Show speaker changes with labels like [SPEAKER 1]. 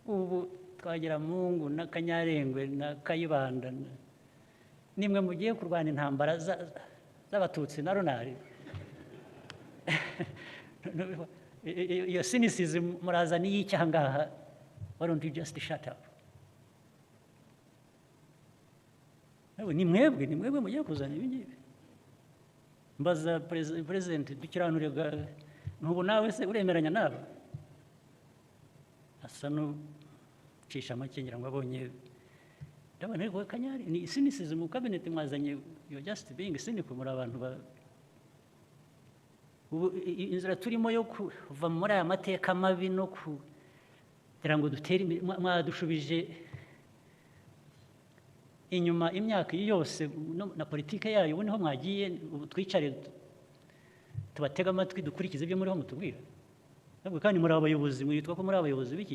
[SPEAKER 1] Ubu Twagiramungu na Kanyarengwe na Kayibanda nimwe mugiye kurwana intambara z'Abatutsi na runari. Iyo cynicism murazana iy'iki aha ngaha? Why don't you just shut up? Ni mwebwe mugiye kuzana ibi ngibi. Mbaza president dukiranure, ntubu nawe se uremeranya nabo? Asa n'ucisha make, ngira ngo abonye ndabona. Ariko Kanyari, ni cynicism mu cabinet mwazanye. You're just being cynical. Muri abantu ba ubu inzira turimo yo kuva muri aya mateka mabi no kugira ngo dutere imbere, mwadushubije inyuma imyaka iyi yose na politike yayo. Ubu niho mwagiye. Ubu twicare tubatege amatwi, dukurikize ibyo muriho mutubwira? Ntabwo kandi muri abayobozi, mwitwa ko muri abayobozi b'iki